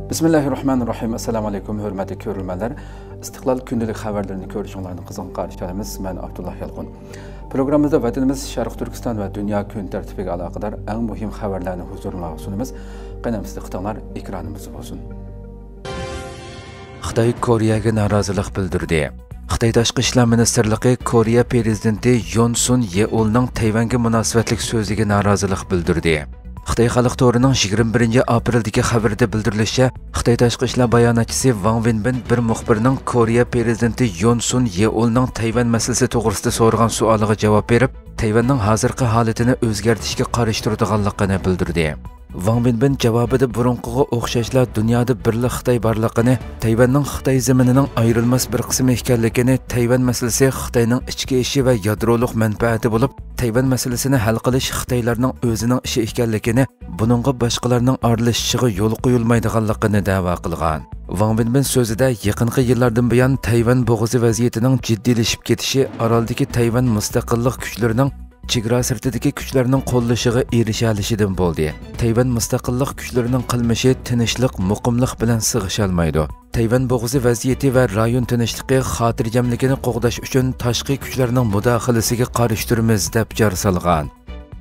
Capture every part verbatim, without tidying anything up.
بىسمىللاھىررەھمانىررەھىم. ئەسسالامۇ ئەلەيكۇم، ھۆرمەتلىك كۆرۈرمەنلەر. ئىستىقلال كۈندىلىك خەۋەرلىرىنى كۆرۈشۈڭلارنى قىزغىن قارشى ئالىمىز. مەن ئابدۇللا يالقۇن. پروگراممىمىزدا ۋەتىنىمىز شەرقىي تۈركىستان ۋە دۇنيا كۈن تەرتىپىگە ئالاقىدار ئەڭ مۇھىم خەۋەرلەرنى ھۇزۇرۇڭلارغا سۇنىمىز. قېنى، ئەمىسە دىققىتىڭلار ئېكرانىمىزدا بولسۇن. خىتاي كورېيەگە نارازىلىق بىلدۈردى. خىتاي تاشقى ئىشلار مىنىستىرلىقى كورېيە پىرېزىدېنتى يون سۇن يېئۇلنىڭ تەيۋەنگە مۇناسىۋەتلىك سۆزىگە نارازىلىق بىلدۈردى. خىتاي خەلق تورىنىڭ يىگىرمە بىرىنچى ئاپرېلدىكى خەۋىرىدە بىلدۈرۈلۈشىچە، خىتاي تاشقى ئىشلار باياناتچىسى ۋاڭ ۋېنبىن بىر مۇخبىرنىڭ كورېيە پىرېزىدېنتى يون سۇن يېئۇلنىڭ تەيۋەن مەسىلىسى توغرىسىدا سورىغان سوئالىغا جاۋاب بېرىپ، تەيۋەننىڭ ھازىرقى ھالىتىنى ئۆزگەرتىشكە قارشى تۇرىدىغانلىقىنى بىلدۈردى. ۋاڭ بىنبىن جاۋابىدا بۇرۇنقىغا ئوخشاشلا دۇنيادا بىرلا خىتاي بارلىقىنى، تەيۋەننىڭ خىتاي زېمىنىنىڭ ئايرىلماس بىر قىسمى ئىكەنلىكىنى، تەيۋەن مەسىلىسى خىتاينىڭ ئىچكى ئىشى ۋە يادرولۇق مەنپەئەتى بولۇپ، تەيۋەن مەسىلىسىنى ھەل قىلىش خىتايلارنىڭ ئۆزىنىڭ ئىشى ئىكەنلىكىنى، بۇنىڭغا باشقىلارنىڭ ئارىلىشىشىغا يول قويۇلمايدىغانلىقىنى دەۋا قىلغان. ۋاڭ بىنبىن سۆزىدە يېقىنقى يىللاردىن بۇيان تەيۋەن بوغۇزى ۋەزىيىتىنىڭ جىددىيلىشىپ كېتىشى ئارالدىكى تەيۋەن مۇستەقىللىق كۈچلىرىنىڭ چېگرا سىرتىدىكى كۈچلەرنىڭ قوللىشىغا ئېرىشەلىشىدىن بولدى. تەيۋەن مۇستەقىللىق كۈچلىرىنىڭ قىلمىشى تىنچلىق، مۇقىملىق بىلەن سىغىشالمايدۇ. تەيۋەن بوغۇزى ۋەزىيىتى ۋە رايون تىنچلىقى، خاتىرجەملىكىنى قوغداش ئۈچۈن تاشقى كۈچلەرنىڭ مۇداخىلىسىگە قارشى تۇرىمىز، دەپ جار سالغان.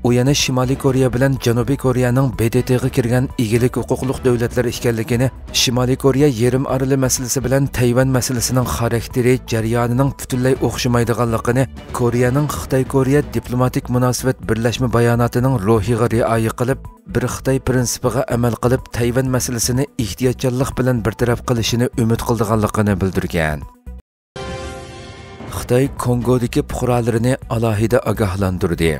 ئۇ يەنە شىمالىي كورېيە بىلەن جەنۇبىي كورېيەنىڭ ب د ت غا كىرگەن ئىگىلىك ھوقۇقلۇق دۆلەتلەر ئىكەنلىكىنى، شىمالىي كورېيە يېرىم ئارىلى مەسىلىسى بىلەن تەيۋەن مەسىلىسىنىڭ خاراكتېرى، جەريانىنىڭ پۈتۈنلەي ئوخشىمايدىغانلىقىنى، كورېيەنىڭ خىتاي-كورېيە دىپلوماتىك مۇناسىۋەت بىرلەشمە باياناتىنىڭ روھىغا رىئايە قىلىپ، بىر خىتاي پىرىنسىپىغا ئەمەل قىلىپ، تەيۋەن مەسىلىسىنى ئېھتىياتچانلىق بىلەن بىر تەرەپ قىلىشىنى ئۈمىد قىلىدىغانلىقىنى بىلدۈرگەن. خىتاي كونگودىكى پۇقرالىرىنى ئالاھىدە ئاگاھلاندۇردى.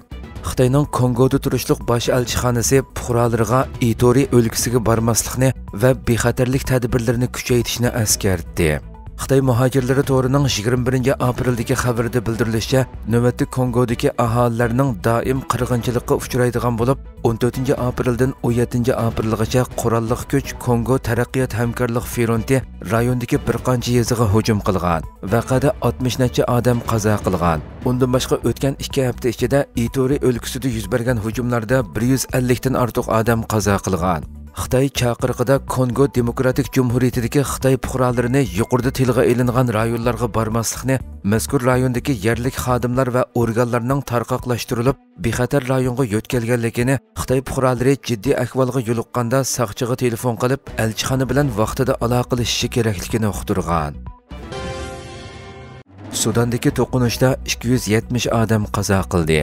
خىتاينىڭ كونگودا تۇرۇشلۇق باش ئەلچىخانىسى پۇقرالىرىغا ئىتورى ئۆلكىسىگە بارماسلىقنى ۋە بىخەتەرلىك تەدبىرلىرىنى كۈچەيتىشنى ئەسكەرتتى. خىتاي مۇھاجىرلىرى تورىنىڭ يىگىرمە بىرىنچى ئاپرېلدىكى خەۋىرىدە بىلدۈرۈلۈشىچە، نۆۋەتتە كونگودىكى ئاھالىلەرنىڭ دائىم قىرغىنچىلىققا ئۇچرايدىغان بولۇپ، ئون تۆتىنچى ئاپرېلدىن ئون يەتتىنچى ئاپرېلغىچە قوراللىق كۈچ كونگو تەرەققىيات ھەمكارلىق فرونتى رايوندىكى بىر قانچە يېزىغا ھۇجۇم قىلغان. ۋەقەدە ئاتمىش نەچچە ئادەم قازا قىلغان. ئۇندىن باشقا، ئۆتكەن ئىككى ھەپتە ئىچىدە ئىتورى ئۆلكىسىدە يۈز بەرگەن ھۇجۇملاردا بىر يۈز ئەللىكتىن ئارتۇق ئادەم قازا قىلغان. خىتاي چاقىرىقىدا كونگو دېموكراتىك جۇمھۇرىيىتىدىكى خىتاي پۇقرالىرىنى يۇقىرىدا تىلغا ئېلىنغان رايونلارغا بارماسلىقنى، مەزكۇر رايوندىكى يەرلىك خادىملار ۋە ئورگانلارنىڭ تارقاقلاشتۇرۇلۇپ، بىخەتەر رايونغا يۆتكەلگەنلىكىنى، خىتاي پۇقرالىرى جىددىي ئەھۋالغا يولۇققاندا ساقچىغا تېلېفون قىلىپ، ئەلچىخانا بىلەن ۋاقتىدا ئالاقىلىشىشى كېرەكلىكىنى ئۇقتۇرغان. سۇداندىكى توقۇنۇشتا ئىككى يۈز يەتمىش ئادەم قازا قىلدى.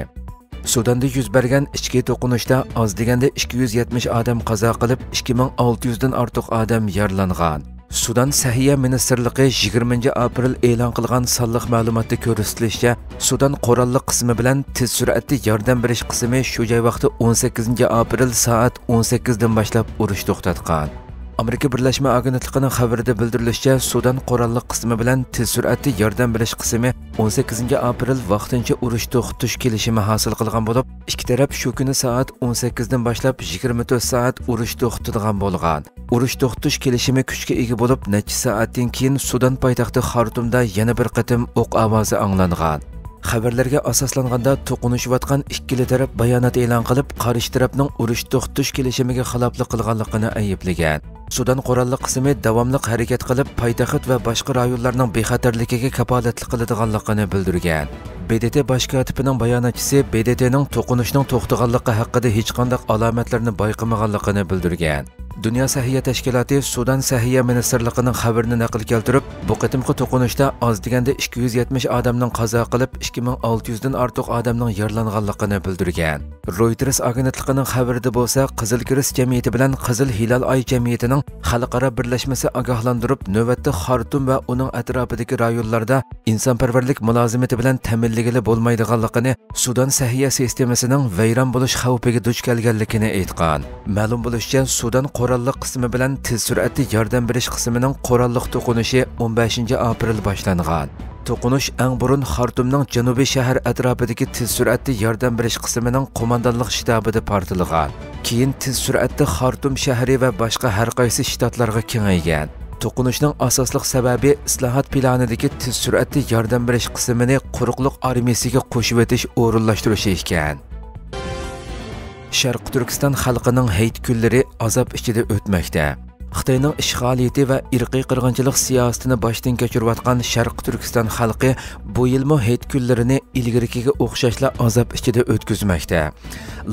سۇداندا يۈز بەرگەن ئىچكى توقۇنۇشتا ئاز دېگەندە ئىككى يۈز يەتمىش ئادەم قازا قىلىپ، ئىككى مىڭ ئالتە يۈزدىن ئارتۇق ئادەم يارىلانغان. سۇدان سەھىيە مىنىستىرلىقى يىگىرمىنچى ئاپرېل ئېلان قىلغان سانلىق مەلۇماتتا كۆرسىتىلىشىچە، سۇدان قوراللىق قىسمى بىلەن تېز سۈرئەتتە ياردەم بېرىش قىسمى شۇ جاي ۋاقتى ئون سەككىزىنچى ئاپرېل سائەت ئون سەككىزدىن باشلاپ ئۇرۇش توختاتقان. ئامېرىكا بىرلەشمە ئاگېنتلىقىنىڭ خەۋىرىدە بىلدۈرۈلۈشىچە، سۇدان قوراللىق قىسمى بىلەن تېز سۈرئەتتە ياردەم بېرىش قىسمى ئون سەككىزىنچى ئاپرېل ۋاقتىنچە ئۇرۇش توختىتىش كېلىشىمى ھاسىل قىلغان بولۇپ، ئىككى تەرەپ شۇ كۈنى سائەت ئون سەككىزدىن باشلاپ يىگىرمە تۆت سائەت ئۇرۇش توختىتىدىغان بولغان. ئۇرۇش توختىتىش كېلىشىمى كۈچكە ئىگە بولۇپ، نەچچە سائەتتىن كېيىن سۇدان پايتەختى خارتۇمدا يەنە بىر قېتىم ئوق ئاۋازى ئاڭلانغان. خەۋەرلەرگە ئاساسلانغاندا، توقۇنۇشۇۋاتقان ئىككىلا تەرەپ بايانات ئېلان قىلىپ، قارشى تەرەپنىڭ ئۇرۇش توختىتىش كېلىشىمىگە خىلاپلىق قىلغانلىقىنى ئەيىبلىگەن. سۇدان قوراللىق قىسمى داۋاملىق ھەرىكەت قىلىپ، پايتەخت ۋە باشقا رايونلارنىڭ بىخەتەرلىكىگە كاپالەتلىك قىلىدىغانلىقىنى بىلدۈرگەن. ب د ت باش كاتىپىنىڭ باياناتچىسى ب د ت نىڭ توقۇنۇشنىڭ توختىغانلىقى ھەققىدە ھېچقانداق ئالامەتلەرنى بايقىمىغانلىقىنى بىلدۈرگەن. دۇنيا سەھىيە تەشكىلاتى سۇدان سەھىيە مىنىستىرلىقىنىڭ خەۋىرىنى نەقىل كەلتۈرۈپ، بۇ قېتىمقى توقۇنۇشتا ئاز دېگەندە ئىككى يۈز يەتمىش ئادەمنىڭ قازا قىلىپ، ئىككى مىڭ ئالتە يۈزدىن ئارتۇق ئادەمنىڭ يارىلانغانلىقىنى بىلدۈرگەن. رويتېرس ئاگېنتلىقىنىڭ خەۋىرىدە بولسا، قىزىل كىرېست جەمئىيىتى بىلەن قىزىل ھىلال ئاي جەمئىيىتىنىڭ خەلقئارا بىرلەشمىسى ئاگاھلاندۇرۇپ، نۆۋەتتە خارتۇم ۋە ئۇنىڭ ئەتراپىدىكى رايونلاردا ئىنسانپەرۋەرلىك مۇلازىمىتى بىلەن تەمىنلىگىلى بولمايدىغانلىقىنى، سۇدان سەھىيە سىستېمىسىنىڭ ۋەيران بولۇش خەۋپىگە دۇچ كەلگەنلىكىنى ئېيتقان. مەلۇم بولۇشىچە، سۇدان قوراللىق قىسمى بىلەن تېز سۈرئەتتە ياردەم بېرىش قىسمىنىڭ قوراللىق توقۇنۇشى ئون بەشىنچى ئاپرېل باشلانغان. توقۇنۇش ئەڭ بۇرۇن خارتۇمنىڭ جەنۇبىي شەھەر ئەتراپىدىكى تېز سۈرئەتتە ياردەم بېرىش قىسمىنىڭ قوماندانلىق شتابىدا پارتلىغان. كېيىن تېز سۈرئەتتە خارتۇم شەھىرى ۋە باشقا ھەر قايسى شتاتلارغا كېڭەيگەن. توقۇنۇشنىڭ ئاساسلىق سەۋەبى ئىسلاھات پىلانىدىكى تېز سۈرئەتتە ياردەم بېرىش قىسمىنى قۇرۇقلۇق ئارمىيىسىگە قوشۇۋېتىش ئورۇنلاشتۇرۇشى ئىكەن. شەرقىي تۈركىستان خەلقىنىڭ ھېيت كۈنلىرى ئازاب ئىچىدە ئۆتمەكتە. خىتاينىڭ ئىشغالىيىتى ۋە ئىرقىي قىرغىنچىلىق سىياسىتىنى باشتىن كەچۈرۈۋاتقان شەرقىي تۈركىستان خەلقى بۇ يىلمۇ ھېيت كۈنلىرىنى ئىلگىرىكىگە ئوخشاشلا ئازاب ئىچىدە ئۆتكۈزمەكتە.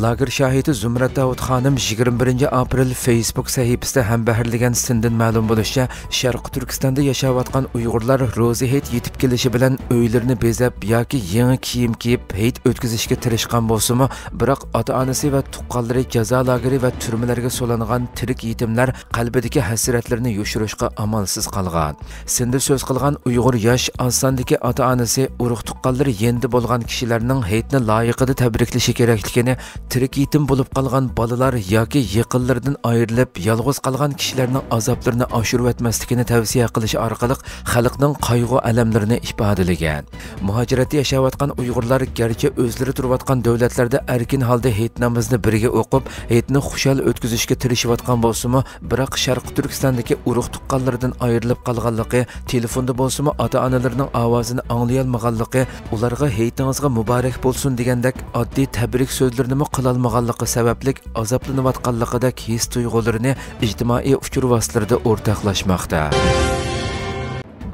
لاگېر شاھىتى زۇمرەت داۋۇت خانىم يىگىرمە بىرىنچى ئاپرېل فېيسبۇك سەھىپىسىدە ھەمبەھىرلىگەن سىندىن مەلۇم بولۇشىچە، شەرقىي تۈركىستاندا ياشاۋاتقان ئۇيغۇرلار روزا ھېيت يېتىپ كېلىشى بىلەن ئۆيلىرىنى بېزەپ ياكى يېڭى كىيىم كىيىپ ھېيت ئۆتكۈزۈشكە تىرىشقان بولسىمۇ، بىراق ئاتا-ئانىسى ۋە تۇغقانلىرى جازا لاگېرى ۋە تۈرمىلەرگە سولانغان تىرىك يېتىملەر قەلبىدىكى ھەسرەتلىرىنى يوشۇرۇشقا ئامالسىز قالغان. سىندى سۆز قىلغان ئۇيغۇر ياش ئاز ساندىكى ئاتا-ئانىسى، ئۇرۇق-تۇغقانلىرى يېنىدا بولغان كىشىلەرنىڭ ھېيتنى لايىقىدا تەبرىكلىشى كېرەكلىكىنى، تىرىك يېتىم بولۇپ قالغان بالىلار ياكى يېقىنلىرىدىن ئايرىلىپ، يالغۇز قالغان كىشىلەرنىڭ ئازابلىرىنى ئاشۇرۇۋەتمەسلىكىنى تەۋسىيە قىلىش ئارقىلىق خەلقنىڭ قايغۇ-ئەلەملىرىنى ئىپادىلىگەن. مۇھاجىرەتتە ياشاۋاتقان ئۇيغۇرلار گەرچە ئۆزلىرى تۇرۇۋاتقان دۆلەتلەردە ئەركىن ھالدا ھېيت نامىزىنى بىرگە ئوقۇپ، ھېيتنى خۇشال ئۆتكۈزۈشكە تىرىشىۋاتقان بولسىمۇ، بىراق شەرقىي تۈركىستاندىكى ئۇرۇق-تۇغقانلىرىدىن ئايرىلىپ قالغانلىقى، تېلېفوندا بولسىمۇ ئاتا-ئانىلىرىنىڭ ئاۋازىنى ئاڭلىيالمىغانلىقى، ئۇلارغا ھېيتىڭىزغا مۇبارەك بولسۇن دېگەندەك ئاددىي تەبرىك سۆزلىرىنىمۇ قىلالمىغانلىقى سەۋەبلىك ئازابلىنىۋاتقانلىقىدەك ھېس-تۇيغۇلىرىنى ئىجتىمائىي ئۇچۇر ۋاسىتىلىرىدا ئورتاقلاشماقتا.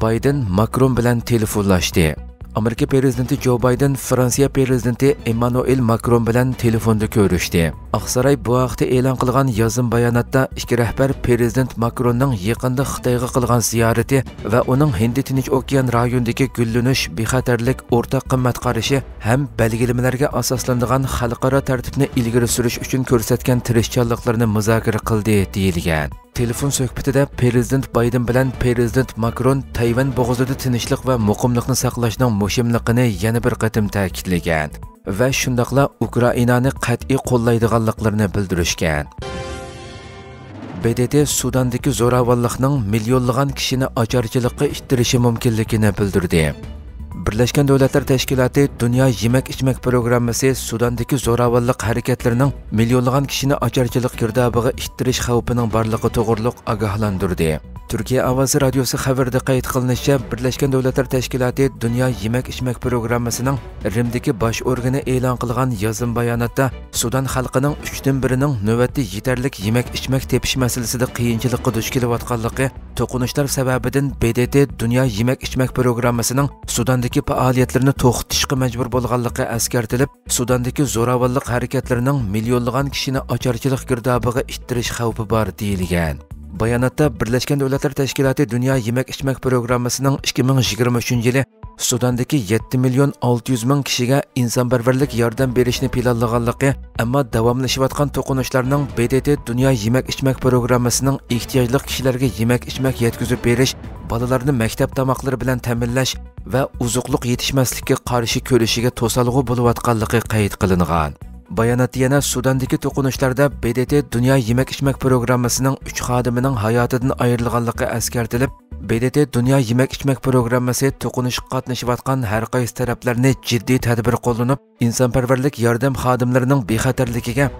بايدېن ماكرون بىلەن تېلېفونلاشتى. ئامېرىكا پىرېزىدېنتى جو بايدېن فرانسىيە پىرېزىدېنتى ئېممانۇئېل ماكرون بىلەن تېلېفوندا كۆرۈشتى. ئاقساراي بۇ ھەقتە ئېلان قىلغان يازما باياناتتا ئىككى رەھبەر پىرېزىدېنت ماكروننىڭ يېقىندا خىتايغا قىلغان زىيارىتى ۋە ئۇنىڭ ھىندى تىنچ ئوكيان رايونىدىكى گۈللىنىش، بىخەتەرلىك، ئورتاق قىممەت قارىشى ھەم بەلگىلىمىلەرگە ئاساسلىنىدىغان خەلقئارا تەرتىپنى ئىلگىرى سۈرۈش ئۈچۈن كۆرسەتكەن تىرىشچانلىقلىرىنى مۇزاكىرە قىلدى، دېيىلگەن. تېلېفون سۆھبىتىدە پىرېزىدېنت بايدېن بىلەن پىرېزىدېنت ماكرون تەيۋەن بوغۇزىدا تىنچلىق ۋە مۇقىملىقنى ساقلاشنىڭ مۇھىملىقىنى يەنە بىر قېتىم تەكىتلىگەن ۋە شۇنداقلا ئۇكرائىنانى قەتئىي قوللايدىغانلىقلىرىنى بىلدۈرۈشكەن. ب د ت سۇداندىكى زوراۋانلىقنىڭ مىليونلىغان كىشىنى ئاچارچىلىققا ئىتتىرىشى مۇمكىنلىكىنى بىلدۈردى. بىرلەشكەن دۆلەتلەر تەشكىلاتى دۇنيا يېمەك-ئىچمەك پروگراممىسى سۇداندىكى زوراۋانلىق ھەرىكەتلىرىنىڭ مىليونلىغان كىشىنى ئاچارچىلىق گىردابىغا ئىتتىرىش خەۋپىنىڭ بارلىقى توغرۇلۇق ئاگاھلاندۇردى. تۈركىيە ئاۋازى رادىيوسى خەۋىرىدە قەيت قىلىنىشىچە، بىرلەشكەن دۆلەتلەر تەشكىلاتى دۇنيا يېمەك-ئىچمەك پروگراممىسىنىڭ رىمدىكى باش ئورگىنى ئېلان قىلغان يازما باياناتتا، سۇدان خەلقىنىڭ ئۈچتىن بىرىنىڭ نۆۋەتتە يېتەرلىك يېمەك-ئىچمەك تېپىش مەسىلىسىدە قىيىنچىلىققا دۇچ كېلىۋاتقانلىقى، توقۇنۇشلار سەۋەبىدىن ب د ت دۇنيا يېمەك-ئىچمەك پروگراممىسىنىڭ سۇداندىكى پائالىيەتلىرىنى توختىتىشقا مەجبۇر بولغانلىقى ئەسكەرتىلىپ، سۇداندىكى زوراۋانلىق ھەرىكەتلىرىنىڭ مىليونلىغان كىشىنى ئاچارچىلىق گىردابىغا ئىتتىرىش خەۋپى بار، دېيىلگەن. باياناتتا بىرلەشكەن دۆلەتلەر تەشكىلاتى دۇنيا يېمەك-ئىچمەك پروگراممىسىنىڭ ئىككى مىڭ يىگىرمە ئۈچىنچى يىلى سۇداندىكى يەتتە مىليون ئالتە يۈز مىڭ كىشىگە ئىنسانپەرۋەرلىك ياردەم بېرىشنى پىلانلىغانلىقى، ئەمما داۋاملىشىۋاتقان توقۇنۇشلارنىڭ ب د ت دۇنيا يېمەك-ئىچمەك پروگراممىسىنىڭ ئېھتىياجلىق كىشىلەرگە يېمەك-ئىچمەك يەتكۈزۈپ بېرىش، بالىلارنى مەكتەپ تاماقلىرى بىلەن تەمىنلەش ۋە ئوزۇقلۇق يېتىشمەسلىككە قارشى كۈرىشىگە توسالغۇ بولۇۋاتقانلىقى قەيت قىلىنغان. باياناتتا يەنە سۇداندىكى توقۇنۇشلاردا ب د ت دۇنيا يېمەك-ئىچمەك پروگراممىسىنىڭ ئۈچ خادىمىنىڭ ھاياتىدىن ئايرىلغانلىقى ئەسكەرتىلىپ، ب د ت دۇنيا يېمەك-ئىچمەك پروگراممىسى توقۇنۇشقا قاتنىشىۋاتقان ھەر قايسى تەرەپلەرنى جىددىي تەدبىر قوللىنىپ، ئىنسانپەرۋەرلىك ياردەم خادىملىرىنىڭ بىخەتەرلىكىگە،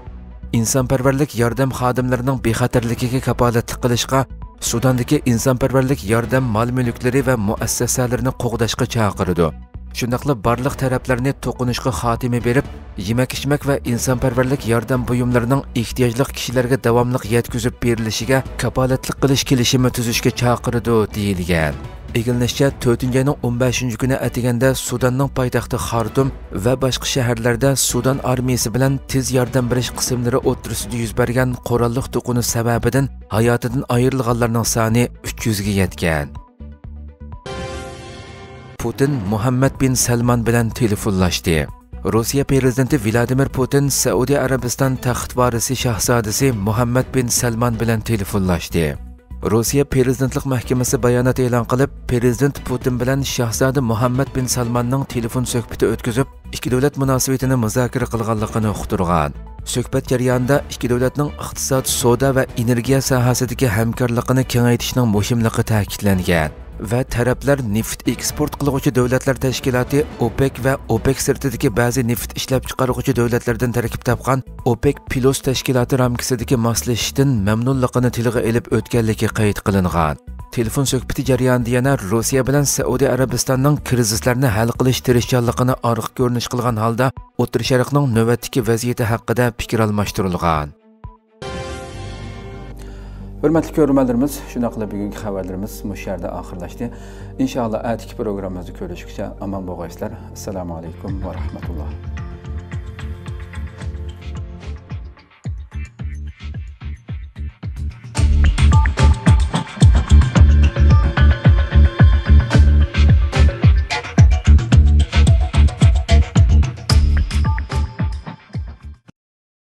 ئىنسانپەرۋەرلىك ياردەم خادىملىرىنىڭ بىخەتەرلىكىگە كاپالەتلىك قىلىشقا، سۇداندىكى ئىنسانپەرۋەرلىك ياردەم مال-مۈلۈكلىرى ۋە مۇئەسسەسەلىرىنى قوغداشقا چاقىرىدۇ. شۇنداقلا بارلىق تەرەپلەرنى توقۇنۇشقا خاتىمە بېرىپ، يېمەك-ئىچمەك ۋە ئىنسانپەرۋەرلىك ياردەم بۇيۇملىرىنىڭ ئېھتىياجلىق كىشىلەرگە داۋاملىق يەتكۈزۈپ بېرىلىشىگە كاپالەتلىك قىلىش كېلىشىمى تۈزۈشكە چاقىرىدۇ، دېيىلگەن. ئىگىلىنىشىچە، تۆتىنچى ئاينىڭ ئون بەشىنچى كۈنى ئەتىگەندە سۇداننىڭ پايتەختى خارتۇم ۋە باشقا شەھەرلەردە سۇدان ئارمىيىسى بىلەن تېز ياردەم بېرىش قىسىملىرى ئوتتۇرىسىدا يۈز بەرگەن قوراللىق توقۇنۇش سەۋەبىدىن ھاياتىدىن ئايرىلغانلارنىڭ سانى ئۈچ يۈزگە يەتكەن. پۇتىن مۇھەممەد بىن سەلمان بىلەن تېلېفونلاشتى. روسىيە پىرېزىدېنتى ۋلادىمىر پۇتىن سەئۇدى ئەرەبىستان تەخت ۋارىسى شاھزادىسى مۇھەممەد بىن سەلمان بىلەن تېلېفونلاشتى. روسىيە پىرېزىدېنتلىق مەھكىمىسى بايانات ئېلان قىلىپ، پىرېزىدېنت پۇتىن بىلەن شاھزادە مۇھەممەد بىن سەلماننىڭ تېلېفون سۆھبىتى ئۆتكۈزۈپ، ئىككى دۆلەت مۇناسىۋىتىنى مۇزاكىرە قىلغانلىقىنى ئۇقتۇرغان. سۆھبەت جەريانىدا ئىككى دۆلەتنىڭ ئىقتىساد، سودا ۋە ئېنېرگىيە ساھەسىدىكى ھەمكارلىقىنى كېڭەيتىشنىڭ مۇھىملىقى تەكىتلەنگەن ۋە تەرەپلەر نېفىت ئېكسپورت قىلغۇچى دۆلەتلەر تەشكىلاتى ئوپېك ۋە ئوپېك سىرتىدىكى بەزى نېفىت ئىشلەپچىقارغۇچى دۆلەتلەردىن تەركىب تاپقان ئوپېك پلۇس تەشكىلاتى رامكىسىدىكى ماسلىشىشتىن مەمنۇنلۇقىنى تىلغا ئېلىپ ئۆتكەنلىكى قەيت قىلىنغان. تېلېفون سۆھبىتى جەريانىدا يەنە روسىيە بىلەن سەئۇدى ئەرەبىستاننىڭ كىرىزىسلارنى ھەل قىلىش تىرىشچانلىقىنى ئارقا كۆرۈنۈش قىلغان ھالدا ئوتتۇرا شەرقنىڭ نۆۋەتتىكى ۋەزىيىتى ھەققىدە پىكىر ئالماشتۇرۇلغان. ھۆرمەتلىك كۆرۈرمەنلىرىمىز، شۇنداق قىلىپ بۈگۈنكى خەۋەرلىرىمىز مۇشۇ يەردە ئاخىرلاشتى. ئىنشائاللا، ئەتىكى پروگراممىمىزدا كۆرۈشكىچە ئامان بولغايسىلەر. ئەسسالامۇ ئەلەيكۇم ۋە رەھمەتۇللا.